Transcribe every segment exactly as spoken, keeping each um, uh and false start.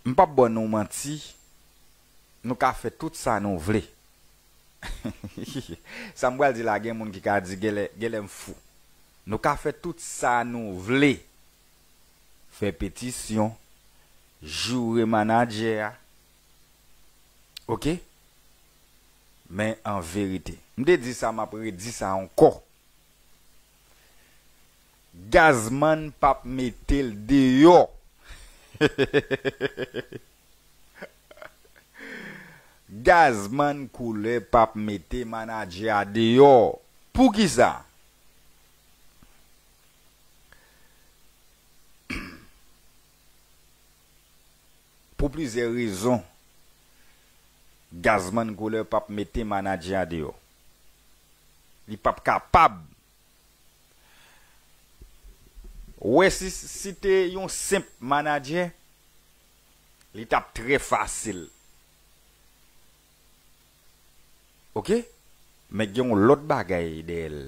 M p ap ba nou manti, nou ka fè tout sa nou vle. Sa m pral di la, gen moun ki ka di genlè, genlè m fou. Nou ka fè tout sa nou vle. Fè petisyon, joure manadjè a. Oke? Men an verite, m te di sa, m ap redi sa ankò. Gazman p ap mete l deyò. Gazman Koulè p ap mete manadjè a deyò. Poukisa? Pou plizyè rezon, Gazman Koulè p ap mete manadjè a deyò. Li p ap kapab. Ou wè, si, si te yon senp manadjè, li t ap trè fasil. Oke? Men gen yon lòt bagay dèyè l.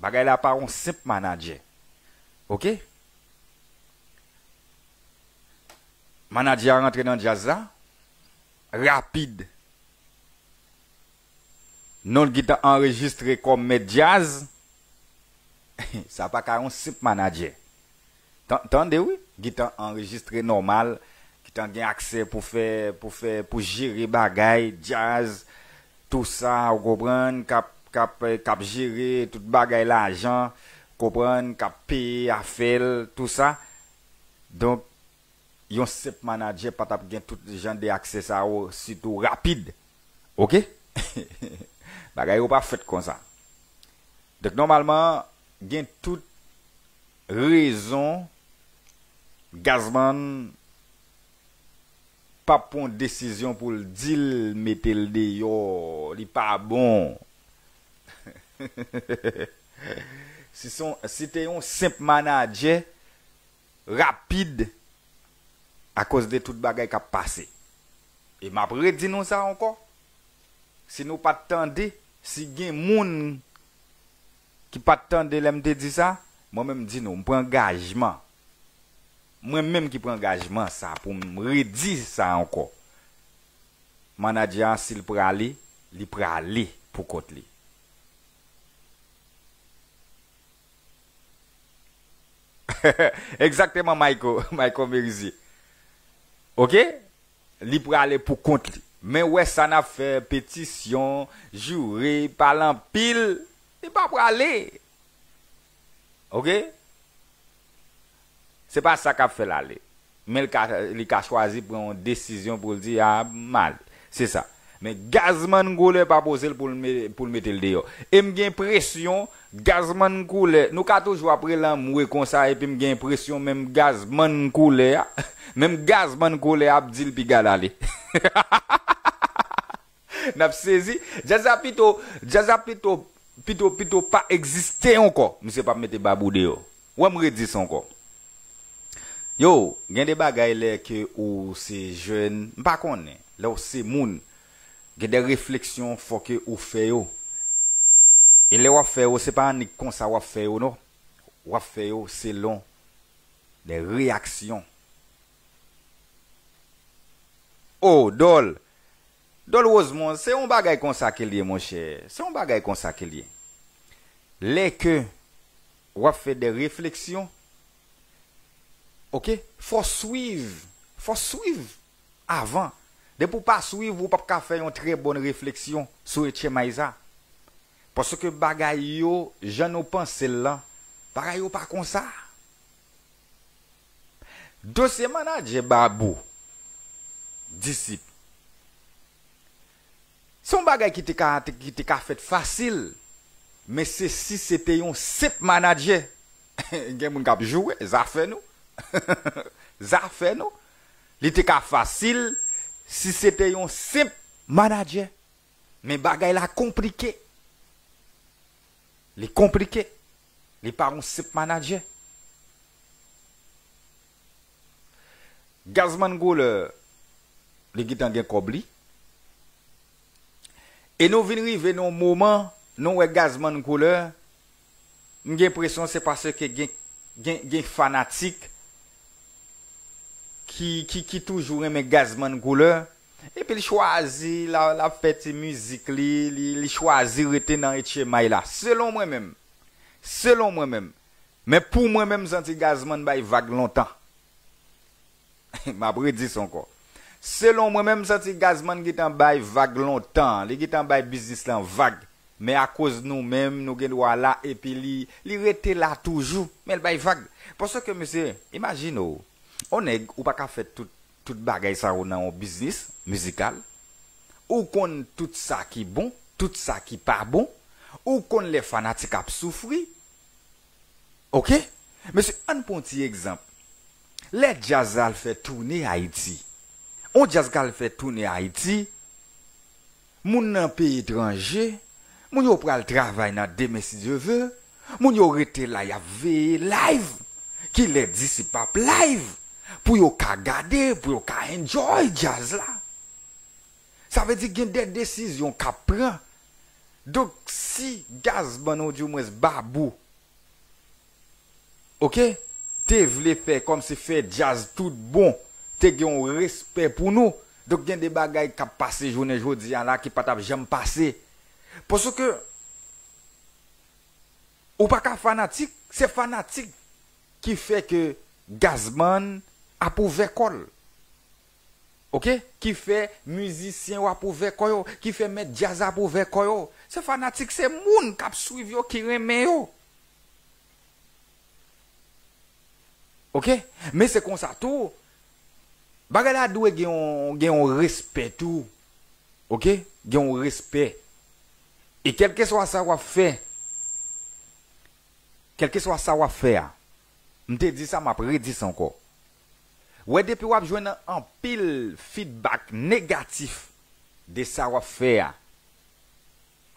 Bagay la pa yon senp manadjè. Oke? Manadjè a rantre nan djaz la rapid. Non l gentan anrejistre kòm mèt djaz. Sa pa ka yon senp manadjè. Tan-, tande wi, gentan anrejistre nòmal, gentan gen aksè pou fè, pou fè, pou jere bagay, djaz, tou sa, ou konprann, k ap, k ap, k ap jere tout bagay lajan, konprann, k ap peye afè l, tou sa. Donk, yon senp manadjè pa t ap gen tout jan de aksè sa yo, sitou rapid. Oke? Bagay yo pa fèt konsa. Donk, nòmalman, gen tout rezon Gazman p ap pran yon desizyon pou l di l mete l deyò, li pa bon. Si se yon, si te yon senp manadjè, rapid akoz de tout bagay k ap pase. E m ap redi nou sa ankò, si nou pa t tande, si gen moun ki pa t tande lè m te di sa, mwen menm m di nou, m pran angajman. Mwen menm ki pran angajman sa pou m redi sa ankò. Manadjè a, si l prale, li prale pou kont li. Egzakteman, Michael, Michael Merizier. Oke? Li prale pou kont li. Men wè sa n ap fè, petisyon, joure, pale anpil, li pa prale. Oke? Se pa sa k ap fè l ale. Men l ka, li ka chwazi pran yon desizyon pou l di, "A, m ale." Se sa. Men Gazman Koulè pa poze l pou l me-, pou l mete l deyò. E m gen enpresyon, Gazman Koulè, nou ka toujou ap rele anmwe konsa, epi m gen enpresyon menm Gazman Koulè a, menm Gazman Koulè a ap di l piga l ale. N ap sezi. Djaz la pito, djaz la pito, pito, pito pa egziste ankò. Misye p ap mete Babou deyò. Wè m redi sa ankò. Yo, gen de bagay lè ke ou se jèn, m pa konnen, lè w se moun, gen de refleksyon fò ke ou fè yo. E lè w ap fè yo, se pa annik konsa w ap fè yo, non. W ap fè yo selon de reyaksyon. Oh, Dòl. Dòl Rosemond, se yon bagay konsa ke l ye, monchè. Se yon bagay konsa ke l ye. Lè ke w ap fè de refleksyon, oke, fò w swiv. Fò w swiv avan. Depi w pa swiv, ou p ap ka fè yon trè bòn refleksyon sou H M I sa. Paske bagay yo, jan nou panse l lan, bagay yo pa konsa. Dosye manadjè Babou, Disip, se yon bagay ki te ka, ki te ka fèt fasil, men se si se te yon senp manadjè. Gen moun k ap joure, zafè nou. Zafè nou. Li te ka fasil si se te yon senp manadjè. Men bagay la konplike. Li konplike. Li pa yon senp manadjè. Gazman Koulè, li gentan gen kòb li. E nou vin rive nan yon moman, nou wè Gazman Koulè, m gen enpresyon se paske gen, gen, gen fanatik ki, ki, ki toujou renmen Gazman Koulè, epi l chwazi, l a, l ap fè ti mizik li, li, li chwazi rete nan H M I la. Selon mwen menm, selon mwen menm, men pou mwen menm, m santi Gazman bay vag lontan. M ap redi sa ankò. Selon mwen menm, m santi Gazman gentan bay vag lontan. Li gentan bay biznis lan vag. Men akoz nou menm, nou gen dwa la, epi li, li rete la toujou. Men l bay vag. Paske, mesye, imajine w. On nèg, ou pa ka fè tout, tout bagay sa yo nan yon biznis mizikal. Ou konn tout sa ki bon, tout sa ki pa bon. Ou konn lè fanatik ap soufri. Oke? Mesye, ann pran yon ti egzanp. Lè djaz la al fè toune Ayiti. On djaz k al fè toune Ayiti, moun nan peyi etranje, moun yo pral travay nan demen si Dye ve, moun yo rete la, y ap veye live. Kilè Disip ap live pou yo ka gade, pou yo ka enjoy djaz la. Sa vle di gen de desizyon k ap pran. Donk, si Gazman, oudimwens Babou, oke, te vle fè kòmsi fè djaz tout bon, te gen yon respè pou nou. Donk, gen de bagay k ap pase jounen jodi a la ki pa t ap janm pase. Paske, ou pa ka fanatik, se fanatik ki fè ke Gazman ap ouvè kò l. Oke? Ki fè mizisyen yo ap ouvè kò yo, ki fè mèt djaz ap ouvè kò yo. Se fanatik, se moun k ap swiv yo, ki renmen yo. Oke? Men se konsa tou, bagay la dwe gen yon, gen yon respè tou. Oke? Gen yon respè. E kèlkeswa sa w ap fè, kèlkeswa sa w ap fè a, m te di sa, m ap redi sa ankò. Wè, depi w ap jwenn anpil feedback negatif de sa w ap fè a,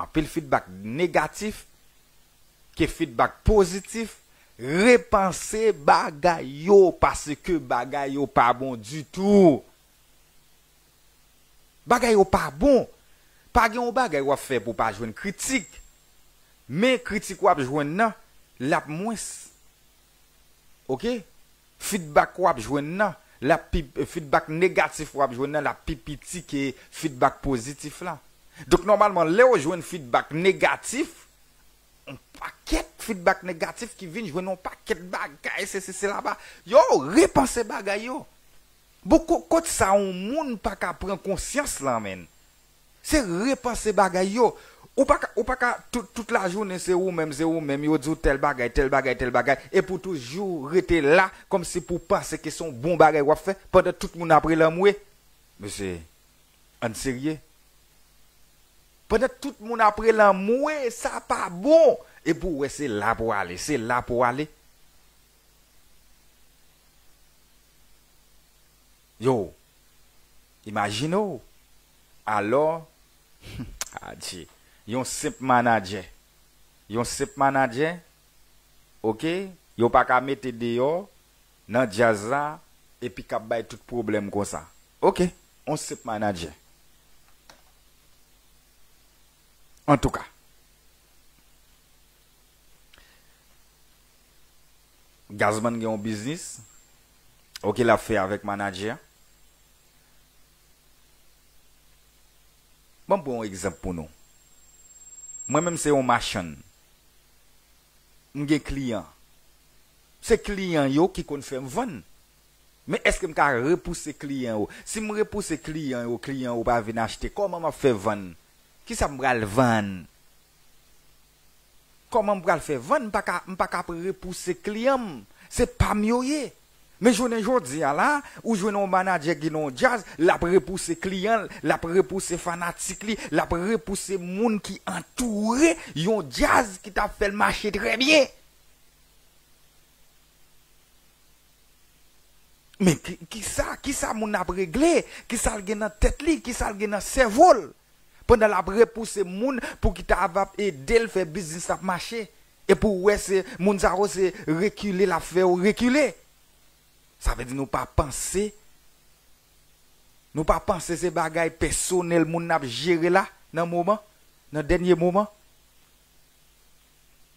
anpil feedback negatif ke feedback pozitif, repanse bagay yo, paske bagay yo pa bon ditou. Bagay yo pa bon. Pa gen yon bagay w ap fè pou w pa jwenn kritik. Men kritik w ap jwenn nan, l ap mwens. Oke? Feedback w ap jwenn nan, l ap pi, feedback negatif w ap jwenn nan, l ap pi piti ke feedback pozitif la. Donk, nòmalman, lè w jwenn feedback negatif, yon pakèt feedback negatif ki vin jwenn yon pakèt bagay, se, se, se laba. Yo, repanse bagay yo. Bon, ko-, kot sa yon moun pa ka pran konsyans lan, menn? Se repanse bagay yo. Ou pa ka, ou pa ka tout, tout lajounen se ou menm, se ou menm, yo di w tèl bagay, tèl bagay, tèl bagay, epi w toujou rete la, kòmsi pou w panse ke se yon bon bagay w ap fè, pandan tout moun ap rele anmwe. Mesye, ann serye. Pandan tout moun ap rele anmwe, sa pa bon. Epi w wè se la pou w ale, se la pou w ale. Yo, imajine w. Alò, adje, yon senp manadjè. Yon senp manadjè, oke, yo pa ka mete deyò nan djaz la, epi k ap bay tout pwoblèm konsa. Oke, yon senp manadjè. Antouka, Gazman gen yon biznis, oke, l ap fè avèk manadjè a. Ban m pran yon egzanp pou nou. Mwen menm se yon machann. M gen kliyan. Se kliyan yo ki konn fè m vann. Men èske m ka repouse kliyan yo? Si m repouse kliyan yo, kliyan yo pa vin achte, kòman m ap fè vann? Kisa m pral vann? Kòman m pral fè vann? M pa ka, m pa ka repouse kliyan m. Se pa m yo ye. Men jounen jodi a la, ou jwenn yon manadjè ki nan yon djaz, l ap repouse kliyan l, l ap repouse fanatik li, l ap repouse moun ki antoure yon djaz ki t ap fè l mache trè byen. Men ki, kisa, kisa moun ap regle? Kisa l gen nan tèt li? Kisa l gen nan sèvo l? Pandan l ap repouse moun pou ki ta va ede l fè biznis la ap mache. Epi w wè se moun sa yo se rekile l ap fè yo rekile. Sa vle di nou pa panse, nou pa panse se bagay pèsonèl moun nan ap jere la nan moman, nan dènye moman.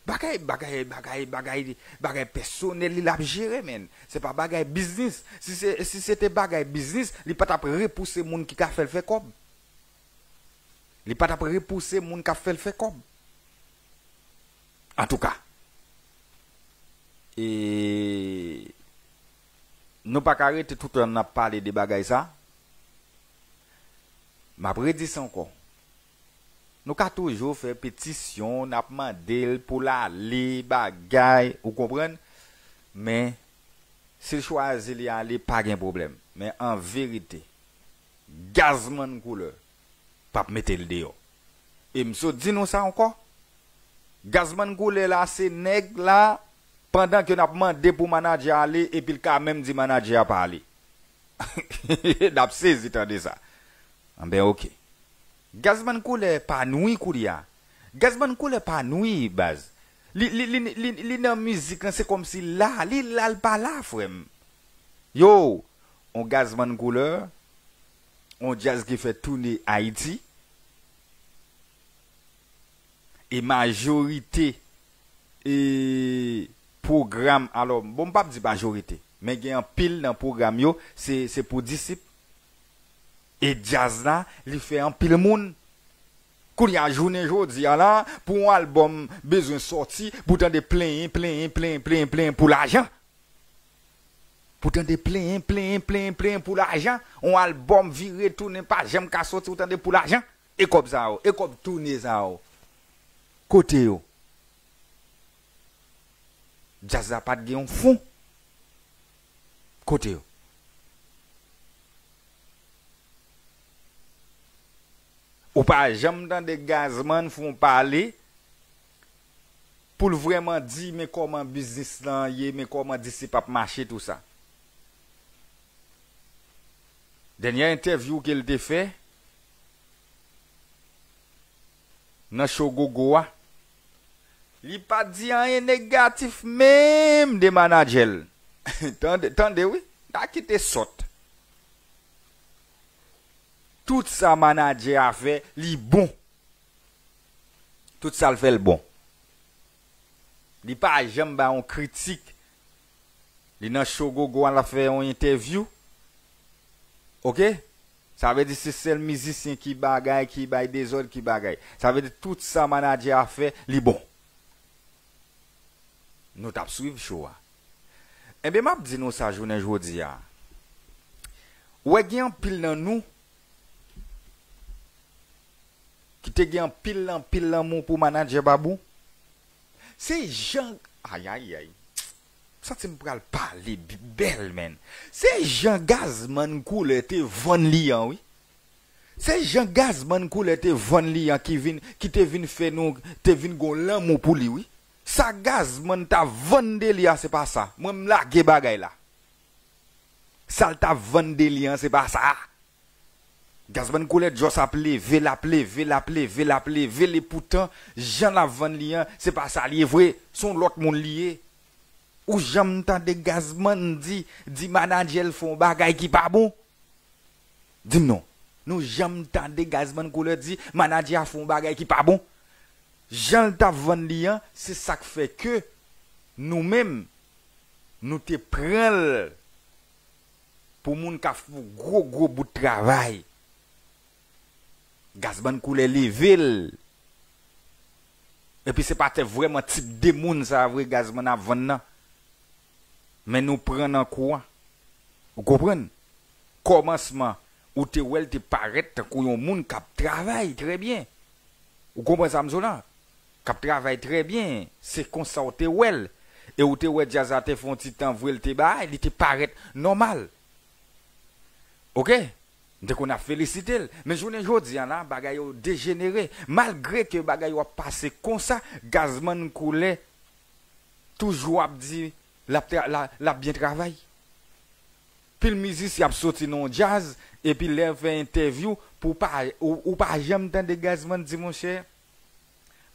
Bagay, bagay, bagay, bagay, bagay pèsonèl li l ap jere, menn. Se pa bagay biznis. Si se, si se te bagay biznis, li pa t ap repouse moun ki ka fè l fè kòb. Li pa t ap repouse moun k ap fè l fè kòb. Antouka, e, nou pa ka rete toutan n ap pale de bagay sa. M ap redi sa ankò. Nou ka toujou fè petisyon, n ap mande l pou l ale, bagay, ou konprann? Men, si l chwazi li ale, pa gen pwoblèm. Men an verite, Gazman Koulè p ap mete l deyò. E m sot di nou sa ankò. Gazman Koulè la, se nèg la, pandan ke n ap mande pou manadjè ale, epi l ka menm di manadjè a pa ale. N ap sezi tande sa. Anben, oke. Gazman Koulè pa nwi koulye a. Gazman Koulè pa nwi, baz. Li, li, li, li, li nan mizik lan, se kòmsi la, li la, l pa la, frè m. Yo, on Gazman Koulè, on djaz ki fè tounen Ayiti. E majorite, e, pwogram, alò, bon, m p ap di majorite, men gen anpil nan pwogram yo, se, se pou disip. E djaz la, li fè anpil moun. Kounye a, jounen jodi a la, pou yon albòm bezwen sòti, pou tande plenyen, plenyen, plenyen, plenyen, plenyen pou lajan. Pou tande plenyen, plenyen, plenyen, plenyen pou lajan. Yon albòm vire tounen pa janm ka sòti, ou tande pou lajan. E kòb sa yo, e kòb tounen sa yo. Kote yo? Djaz la pa t gen yon fon. Kote yo? Ou pa janm tande Gazman fè yon pale pou l vrèman di, men kòman biznis lan ye, men kòman disip ap mache, tou sa. Dènyè entèvyou ke l te fè nan Show Gogo a, li pa t di anyen negatif menm de manadjè l. Tande, tande wi, n a kite sòt. Tout sa manadjè a fè, li bon. Tout sa l fè, l bon. Li pa janm bay yon kritik. Li nan Show Gogo a, l ap fè yon entèvyou. Oke? Sa vle di se sèl mizisyen ki bagay, ki bay dezòd, ki bagay. Sa vle di tout sa manadjè a fè, li bon. Nou t ap swiv show a. Enben, m ap di nou sa jounen jodi a. Ou wè, gen anpil nan nou ki te gen anpil, anpil lanmou pou manadjè Babou. Se jan, ayayay. Santi m pral pale bi-, bèl, menn. Se jan Gazman Koulè te vann li an, wi. Se jan Gazman Koulè te vann li an ki vin, ki te vin fè nou, te vin gon lanmou pou li, wi. Sa Gazman t ap vann de li a, se pa sa. Mwen, m lage bagay la. Sa l t ap vann de li an, se pa sa. Gazman Koulè just ap leve l, ap leve l, ap leve l, ap leve l, epoutan, jan l ap vann li an, se pa sa li ye vre, se yon lòt moun li ye. Ou janm tande Gazman di, di manadjè l fè yon bagay ki pa bon? Di m non. Nou janm tande Gazman Koulè di manadjè a fè yon bagay ki pa bon? Jan l t ap vann li an, se sa k fè ke nou menm, nou te pran l pou moun k ap fè gwo, gwo bout travay. Gazman Koulè leve l. Epi se pa te vrèman tip de moun sa vre Gazman ap vann nan. Men nou pran nan kou a. Ou konprann? Kòmansman, ou te wè l te parèt tankou yon moun k ap travay trè byen. Ou konprann sa m di w la? K ap travay trè byen. Se konsa w te wè l. E ou te wè djaz la te fè yon ti tan vre l te bay, li te parèt nòmal. Oke? M te konn ap felisite l. Men jounen jodi a la, bagay yo dejenere. Malgre ke bagay yo ap pase konsa, Gazman Koulè toujou ap di l ap tra-, la, l ap byen travay. Pil mizisyen ap soti nan yon djaz, epi lè yo fè entèvyou, pou pa, ou, ou pa janm tande Gazman di, monchè,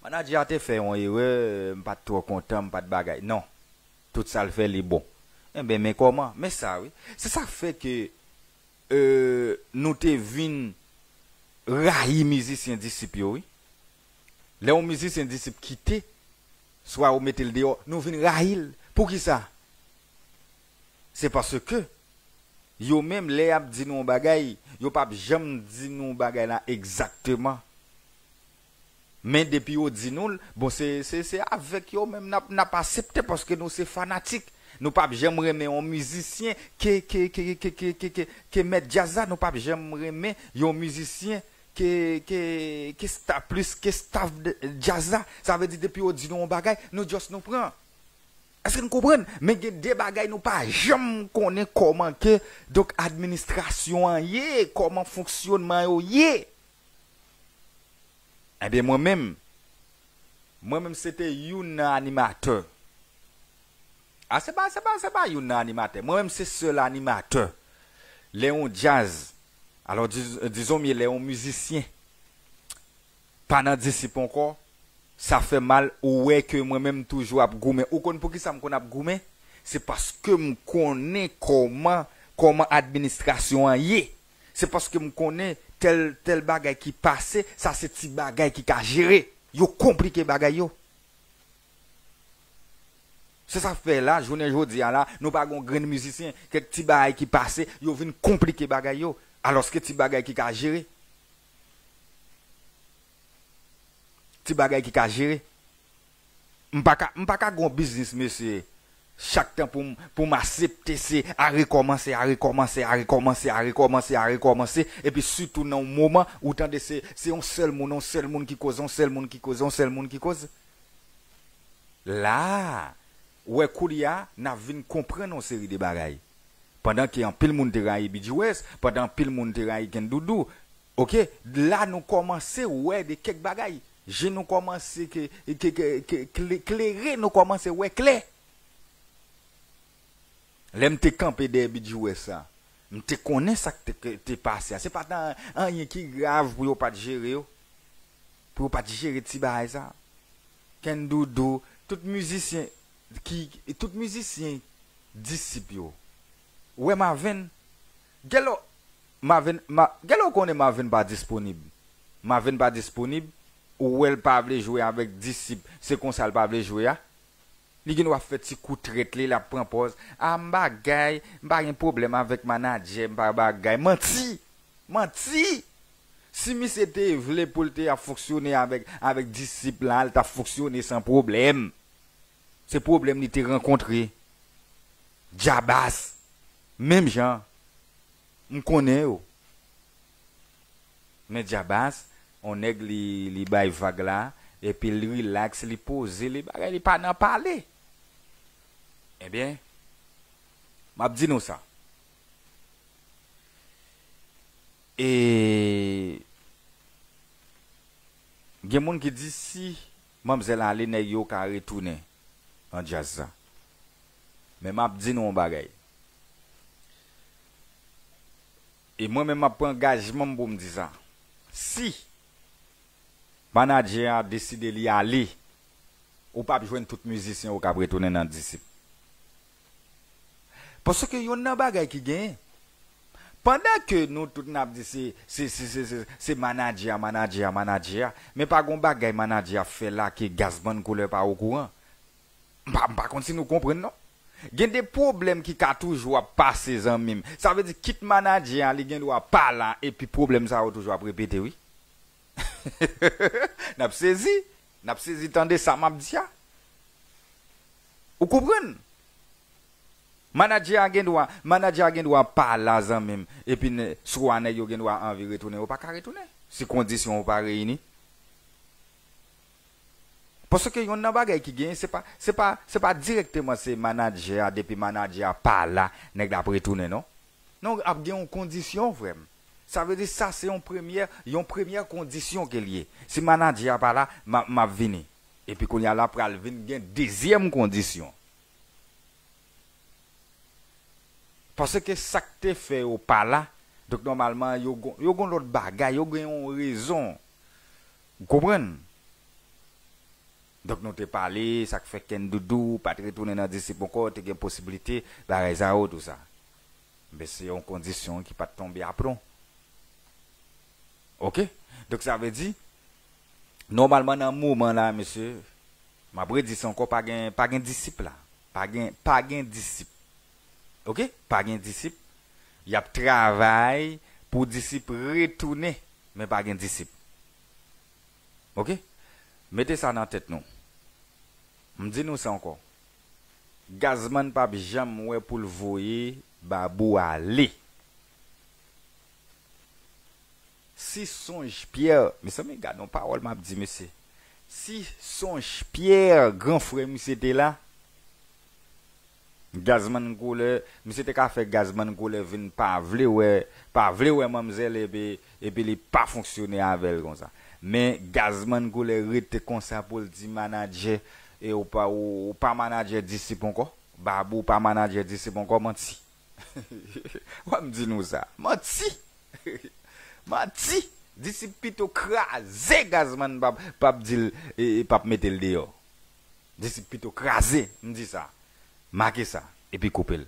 manadjè a te fè yon erè, m pa t twò kontan, m pa t bagay. Non. Tout sa l fè, li bon. Enben, men kòman? Men sa, wi. Se sa k fè ke, e, nou te vin rayi mizisyen disip yo, wi. Lè yon mizisyen disip kite, swa ou mete l deyò, nou vin rayi l. Poukisa? Se paske yo menm, lè y ap di nou yon bagay, yo p ap janm di nou bagay la egzakteman. Men depi yo di nou l, bon, se, se, se avèk yo menm n ap, n ap asepte, paske nou se fanatik. Nou p ap janm renmen yon mizisyen ke, ke, ke, ke, ke, ke, ke, ke mèt djaz la, nou p ap janm renmen yon mizisyen ke, ke, ke sta-, plis ke staff de, djaz la. Sa vle di, depi yo di nou yon bagay, nou just nou pran. Èske n konprann? Men gen de bagay nou pa janm konnen kòman ke, donk, administrasyon an ye, kòman fonksyonman yo ye. Ebyen, mwen menm, mwen menm se te youn nan animatè. A, se pa, se pa, se pa youn nan animatè. Mwen menm se sèl animatè. Lè yon djaz, alò, diz-, dizon byen, lè yon mizisyen pa nan Disip ankò, sa fè mal, ou wè ke mwen menm m toujou ap goumen. Ou konn poukisa m konn ap goumen? Se paske m konnen kòman, kòman administrasyon an ye. Se paske m konnen tèl, tèl bagay ki pase, sa se ti bagay ki ka jere. Yo konplike bagay yo. Se sa k fè la, jounen jodi a la, nou pa gen yon grenn mizisyen, kèk ti bagay ki pase, yo vin konplike bagay yo. Alòske ti bagay ki ka jere. Ti bagay ki ka jere. M pa ka, m pa ka gen yon biznis, mesye. Chak tan pou m, pou m asepte se a rekòmanse, a rekòmanse, a rekòmanse, a rekòmanse, a rekòmanse. Epi sitou nan yon moman, ou tande se, se yon sèl moun, yon sèl moun ki koze, yon sèl moun ki koze, yon sèl moun ki koze. La, ou wè koulye a, n ap vin konprann yon seri de bagay. Pandan ke anpil moun te rayi Bidjouès, pandan anpil moun te rayi Kendoudou, oke, la nou kòmanse wè de kèk bagay. Je nou kòmanse ke, ke, ke, ke, kle-, klere, nou kòmanse wè klè. Lè m te kanpe dèyè Bidjouès la, m te konnen sa k te, te pase a. Se pa t anyen ki grav pou yo pa t jere yo. Pou yo pa t jere ti bagay sa. Kendoudou, tout mizisyen ki, tout mizisyen Disip yo. Ou wè Maven? Gèlè Maven, Ma-, gèlè ou konnen Maven pa disponib. Maven pa disponib, ou wè l pa vle jwe avèk Disip, se konsa l pa vle jwe a. Li gen dwa fè ti kou trèt li, l ap pran pòz. A, m bagay, m pa gen pwoblèm avèk manadjè, m pa bagay. Manti! Manti! Si misye te vle pou l te ap fonksyone avèk, avèk Disip la, l t ap fonksyone san pwoblèm. Se pwoblèm li te rankontre. Djabas, menm jan. M konnen yo. Men Djabas, on nèg li, li bay vag la, epi l rilaks, li poze, li bagay, li pa nan pale. Ebyen, m ap di nou sa. E gen moun ki di si manmzèl ale, nèg yo ka retounen nan djaz la. Men m ap di nou yon bagay. E mwen menm, m ap pran angajman m pou m di sa. Si manadjè a deside li ale, ou p ap jwenn tout mizisyen yo k ap retounen nan Disip. Paske youn nan bagay ki genyen, pandan ke nou tout n ap di se, se, se, se, se, se manadjè a, manadjè a, manadjè a, men pa gon bagay manadjè a fè la ke Gazman Koulè pa okouran. M pa, m pa konn si nou konprann non. Gen de pwoblèm ki ka toujou ap pase, zanmi m. Sa vle di, kit manadjè a, li gen dwa pa la, epi pwoblèm sa yo toujou ap repete, wi. N ap sezi. N ap sezi tande sa m ap di a. Ou konprann? Manadjè a gen dwa, manadjè a gen dwa pa la, zanmi m. Epi ne-, swa nèg yo gen dwa anvi retounen, yo pa ka retounen. Si kondisyon yo pa reyini. Paske youn nan bagay ki genyen, se pa, se pa, se pa dirèkteman se manadjè a, depi manadjè a pa la, nèg la ap retounen, non. Non, ap gen yon kondisyon, frè m. Sa vle di sa se yon premyè, yon premyè kondisyon ke l ye. Si manadjè a pa la, m a, m ap vini. Epi kounye a la pral vin gen dezyèm kondisyon. Paske sa k te fè yo pa la, donk nòmalman yo gon, yo gon lòt bagay, yo gen yon rezon. Ou konprann? Donk nou te pale, sa k fè Kendoudou pa t retounen nan Disip ankò, te gen posiblite, bagay sa yo, tou sa. Men se yon kondisyon ki pa t tonbe a plon. Oke? Donk sa vle di, nòmalman nan moman la, mesye, M ap redi sa ankò, pa gen, pa gen disip la. Pa gen, pa gen disip. Oke? Pa gen disip. Y ap travay pou disip retounen, men pa gen disip. Oke? Mete sa nan tèt nou. M di nou sa ankò. Gazman p ap janm wè pou l voye Babou ale. Si Sonj Pyè, mezanmi, gad yon pawòl m ap di, mesye. Si Sonj Pyè, gran frè misye te la, Gazman Koulè, misye te ka fè Gazman Koulè vin pa vle wè, pa vle wè manmzèl epi, epi li pa fonksyone avè l konsa. Men Gazman Koulè rete konsa pou l di manadjè, e ou pa, ou, ou pa manadjè disip ankò? Babou pa manadjè disip ankò, manti. Wè m di nou sa. Manti! Manti! Disip pito kraze Gazman p ap, p ap di l, e, e p ap mete l deyò. Disip pito kraze, m di sa. Make sa, epi koupe l.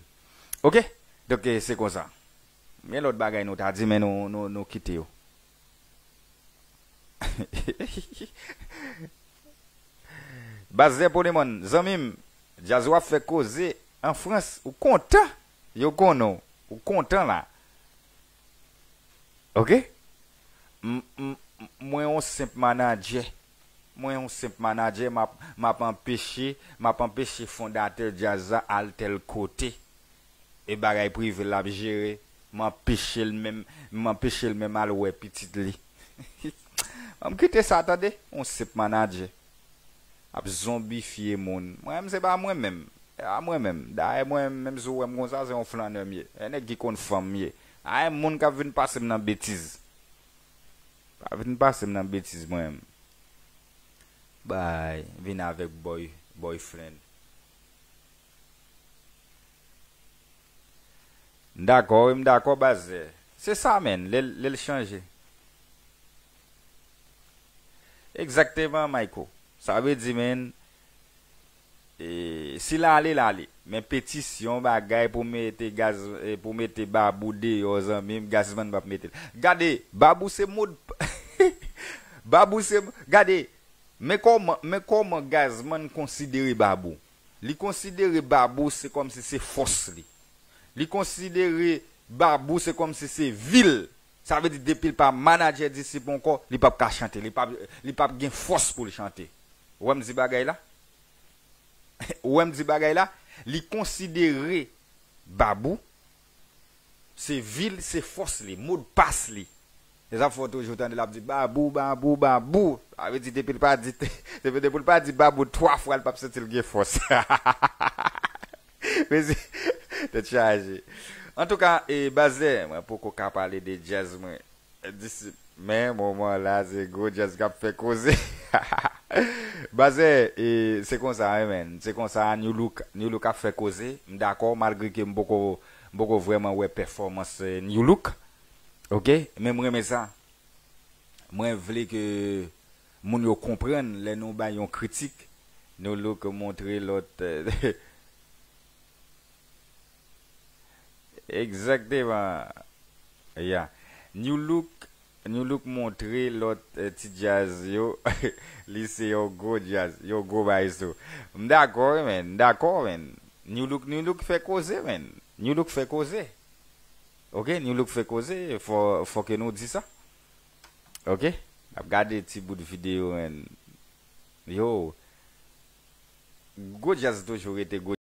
Oke? Donk, e, se konsa. Gen lòt bagay nou ta di, men nou, nou, nou kite yo. Bazè Polemòn, zanmi m, djaz w ap fè koze an Frans, ou kontan? Yo konnen w, ou kontan la. Oke? M, m, m, mwen yon senp manadjè. Mwen yon senp manadjè, m ap, m ap anpeche, m ap anpeche fondatè djaz la al tèl kote. E bagay prive l ap jere, m anpeche l menm, m anpeche l menm al wè pitit li. Ban m kite sa, tande, yon senp manadjè ap zonbifye moun. Mwen menm, se pa mwen menm. Se pa mwen menm. Dayè, mwen menm, menm si w wè m konsa, se yon flannè m ye. Se nèg ki konn fanm m ye. Dayè, moun k ap vin pase m nan betiz. Pa vin pase m nan betiz, mwen menm. Bay, vin avèk boy, boyfriend. M dakò, wi, m dakò, Bazè. Se sa, menn, lè l, lè l chanje. Egzakteman, Mayko. Sa vle di, menn, e, si l ale, l ale. Men petisyon, bagay pou mete gaz, e, pou mete Babou deyò, zanmi m, Gazman p ap mete l. Gade, Babou se mod, Babou se, gade, men kòman, men kòman Gazman konsidere Babou. Li konsidere Babou se kòmsi se fòs li. Li konsidere Babou se kòmsi se vi l. Sa vle di depi l pa manadjè Disip ankò, li p ap ka chante, li p ap, li p ap gen fòs pou l chante. Ou wè m di bagay la? Ou wè m di bagay la? Li konsidere Babou se vi l, se fòs li, modpas li. Se sa k fè w toujou tande l ap di Babou, Babou, Babou. Sa vle di depi l pa di, depi, depi l pa di Babou twa fwa, l p ap santi l gen fòs. Mezi, tèt chaje. Antouka, e, Bazè, mwen poko ka pale de djaz mwen. Disip. Men moman la, se gwo djaz k ap fè koze. Bazè, e, se konsa, wi, menn. Se konsa, New Look, New Look ap fè koze. M dakò, malgre ke m poko, m poko vrèman wè pèfòmans, e, New Look. Oke? Men m renmen sa. Mwen vle ke moun yo konprann lè nou bay yon kritik, New Look montre lòt, e, Egzakteman. Ya. New Look, New Look montre lòt, eh, ti djaz yo. Li se yon gwo djaz, yon gwo maestro. M dakò, wi, menn. M dakò, menn. New Look, New Look fè koze, menn. New Look fè koze. Oke, New Look fè koze. Fò, fò ke nou di sa. Oke? N ap gade ti bout videyo, menn. Yo. Gwo djaz toujou rete gwo